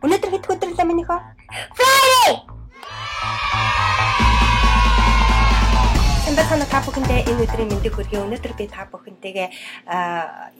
Өнөөдөр хэд өдөр лээ минийхөө? Friday. Сайн байцгаана та бүхэндээ энэ өдрийн мэндийг хүргэе. Өнөөдөр би та бүхэнтэйгээ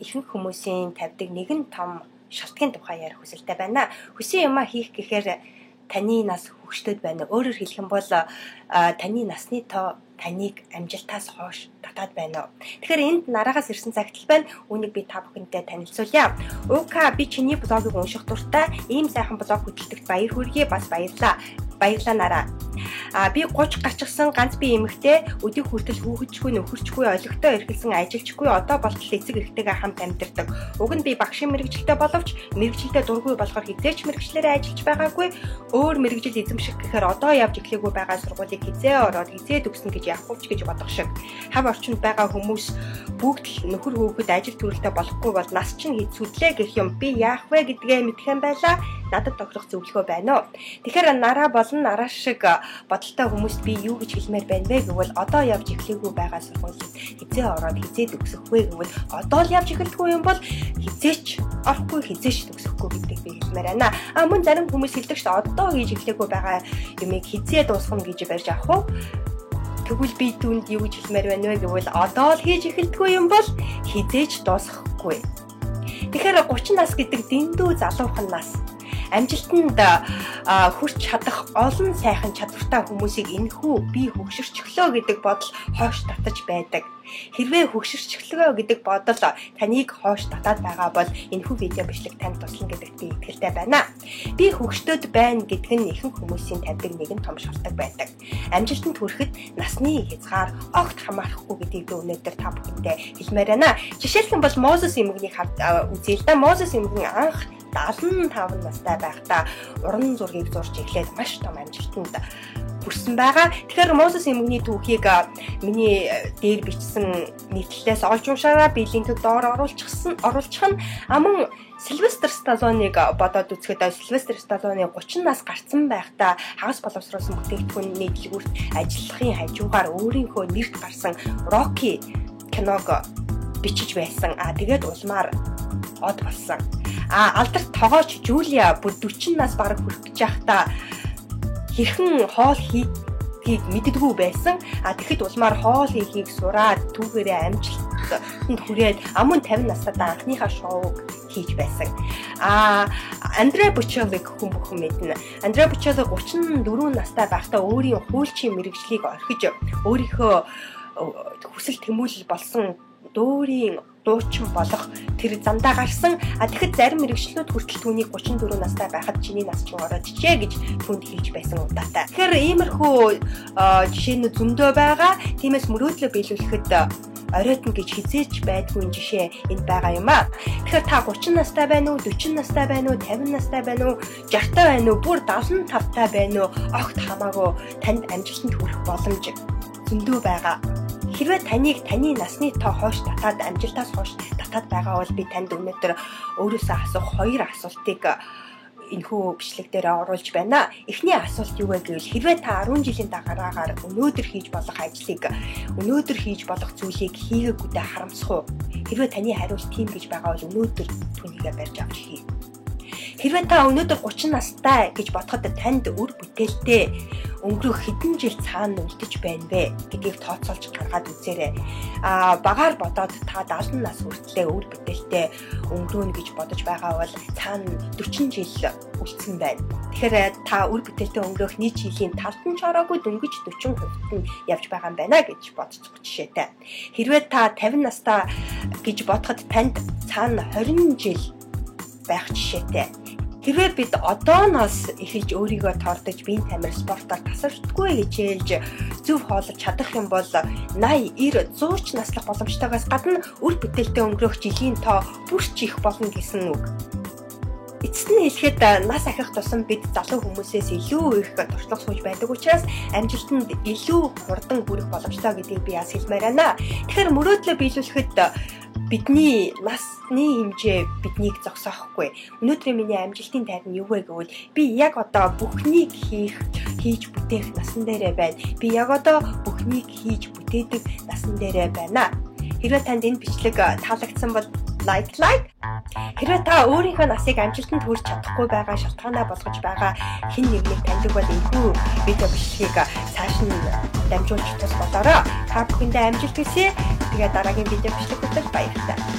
ихэнх хүмүүсийн тавьдаг нэгэн том шалтгаан тухай ярих хүсэлтэй байна. Хүссэн юмаа хийх гэхээр таны нас хөгждөд байна. Өөрөөр хэлэх юм бол таны насны тоо таныг амжилтаас хойш татаад байна. Тэгэхээр энд нараагаас ирсэн загтал байна. Үүнийг би та бүхэнтэй танилцуулъя. Ука, би чиний блогийг унших дуртай. Ийм сайхан блог хөтэлдэгт баяр хүргэе. Бас баярлалаа. Баярлалаа нараа. Би 30 гарчсан ганц би эмэгтэй, өдийг хүртэл хүүхэдчгүй, нөхөрчгүй, олигтой эрхэлсэн ажилчгүй, одоо болтол эцэг эхтэйгээ хамт амьдардаг. Уг нь би багшийн мэргэжилтэй боловч мэргэжилдээ дургүй болохоор хизээч мэргэжлээрээ ажиллаж байгаагүй. Өөр мэргэжил эзэмших гэхээр одоо явж эхлээгүй байгаа сургуулийг хизээ ороод хизээ төгснө гэж явах ч гэж бодох шиг. Хав орчинд байгаа хүмүүс бүгд л нөхөр хүүхэд ажил төрөлтэй болохгүй бол нас чинь хэцүүдлээ гэх юм. Би яах вэ гэдгээ мэдэх юм байлаа. Надад тохирох зөвлөгөө байна уу? Тэгэхээр нараа болон нараа шиг бодолтой хүмүүст би юу гэж хэлмээр байна вэ гэвэл одоо явж эхлээгүй байгаа сургуулийг хизээ ороод хизээ төгсөх вэ гэвэл одоо л явж эхэлдэггүй юм бол хизээч орохгүй, хизээч төгсөхгүй гэдгийг би хэлмээр байна. А мөн зарим хүмүүс хэлдэг шүү дээ, одоо хийж эхлээгүй байгаа юмыг хизээ дуусгана гэж барьж авах уу? Тэгвэл би түүнд юу гэж хэлмээр байна вэ гэвэл одоо л хийж эхэлдэггүй юм бол хизээч дуусгахгүй. Тэгэхээр 30 нас гэдэг дэндүү залуухан нас. Амжилтанд хүрч чадах олон сайхан чадвартай хүмүүсийг энэхүү би хөгшөрчлөө гэдэг бодол хойш татаж байдаг. Хэрвээ хөгшөрчлөө гэдэг бодол таныг хойш татаад байгаа бол энэхүү видео бичлэг танд туслана гэдэгт би итгэлтэй байна. Би хөгшдөд байна гэдэг нь ихэнх хүмүүсийн тавьдаг нэгэн том шалтгаан байдаг. Амжилтанд хүрэхэд насны хязгаар огт хамаарахгүй гэдгийг би өнөөдөр та бүхэндээ хэлмээр байна. Жишээлх юм бол Мозес эмгэнийг үзье л да. Мозес эмгэн анх 75 настай байхдаа уран зургийг зурж эхлээд маш том амжилтанд хүрсэн байгаа. Тэгэхээр Мозес эмгэний түүхийг миний дээр бичсэн нийтлэлээс олж уншаараа, би линкийг доор оруулчих нь. Мөн Сильвестр Сталлоныг бодоод үзэхэд Сильвестр Сталлоны 30 нас гарсан байхдаа хагас боловсруулсан бүтээгдэхүүний дэлгүүрт ажиллахын хажуугаар өөрийнхөө нэрт гарсан Rocky киног бичиж байсан. Тэгээд улмаар од болсон. Алдарт тогооч Жулия бүр 40 нас бараг хүрэх гэж байхдаа хэрхэн хоол хийхийг мэддэггүй байсан. Тэгэхэд улмаар хоол хийхийг сураад түүгээрээ амжилтанд хүрээд амун 50 настайдаа анхныхаа шоуг хийж байсан. Андре Бочеллиг хүн бүхэн мэднэ. Андре Бочелли 34 настай байхдаа өөрийн хуульчийн мэргэжлийг орхиж өөрийнхөө хүсэл тэмүүлэл болсон дүүрийн дуучин болох тэр замдаа гарсан. Тэгэхэд зарим мэргэжлүүд хүртэл түүнийг 34 настай байхад чиний нас чинь ороод ичээ гэж түүнд хэлж байсан удаатай. Тэгэхээр иймэрхүү жишээнүүд зөндөө байгаа. Тиймээс мөрөөдлөө биелүүлэхэд оройтно гэж хизээч байдгүй жишээ энд байгаа юм аа. Тэгэхээр та 30 настай байна уу, 40 настай байна уу, 50 настай байна уу, 60 таа байна уу, бүр 75 таа байна уу, огт хамаагүй танд амжилтанд хүрэх боломж зөндөө байгаа. Хэрвээ таныг таны насны тоо хойш татаад амжилтаас хойш татаад байгаа бол би танд өнөөдөр өөрөөсөө асуух хоёр асуултыг энэхүү бичлэг дээр оруулж байна. Эхний асуулт юу вэ гэвэл хэрвээ та 10 жилийн дараагаар өнөөдөр хийж болох ажлыг, өнөөдөр хийж болох зүйлийг хийгээгүйдээ харамсах уу? Хэрвээ таны хариулт тийм гэж байгаа бол өнөөдөр түүнийгээ барьж авч хий. Хэрвээ та өнөөдөр 30 настай гэж бодоход танд үр бүтээлтэй өнгөрөх хэдэн жил цаана үлдэж байна вэ гэдгийг тооцоолж гаргаад үзээрэй. Багаар бодоод та 70 нас хүртлээ үр бүтээлтэй өнгөрөөнө гэж бодож байгаа бол цаана 40 жил үлдсэн байна. Тэгэхээр та үр бүтээлтэй өнгөрөх нийт жилийн талд нь ч ороогүй дөнгөж 40% нь явж байгаа юм байна гэж бодчих жишээтэй. Хэрвээ та 50 настай гэж бодоход танд цаана 20 жил байх жишээтэй. Хэрвээ бид одооноос эхэлж өөрийгөө тордож, биеийн тамир спортоор тасралтгүй хичээлж, зөв хооллож чадах юм бол 80, 90, 100 ч наслах боломжтойгоос гадна үр бүтээлтэй өнгөрөх жилийн тоо бүр ч их болно гэсэн үг. Эцэст нь хэлэхэд нас ахих тусам бид залуу хүмүүсээс илүү их туршлага сууж байдаг учраас амжилтанд илүү хурдан хүрэх боломжтой гэдгийг би бас хэлмээр байна. Тэгэхээр мөрөөдлөө биелүүлэхэд бидний насны хэмжээ биднийг зогсоохгүй. Өнөөдрийн миний амжилтын тайзан юу вэ гэвэл би яг одоо бүхнийг хийж бүтээх насан дээрээ байна. Би яг одоо бүхнийг хийж бүтээдэг насан дээрээ байна. Хэрвээ танд энэ бичлэг таалагдсан бол лайк. Хэрвээ та өөрийнхөө насыг амжилтанд хүрч чадахгүй байгаа шалтгаанаа болгож байгаа хэн нэгнийг таньдаг бол энэхүү видео бичлэгийг цааш нь дамжуулж тус болоорой. Та бүхэндээ амжилт хүсье. Тэгээ дараагийн видео бичлэг хүртэл баярлалаа.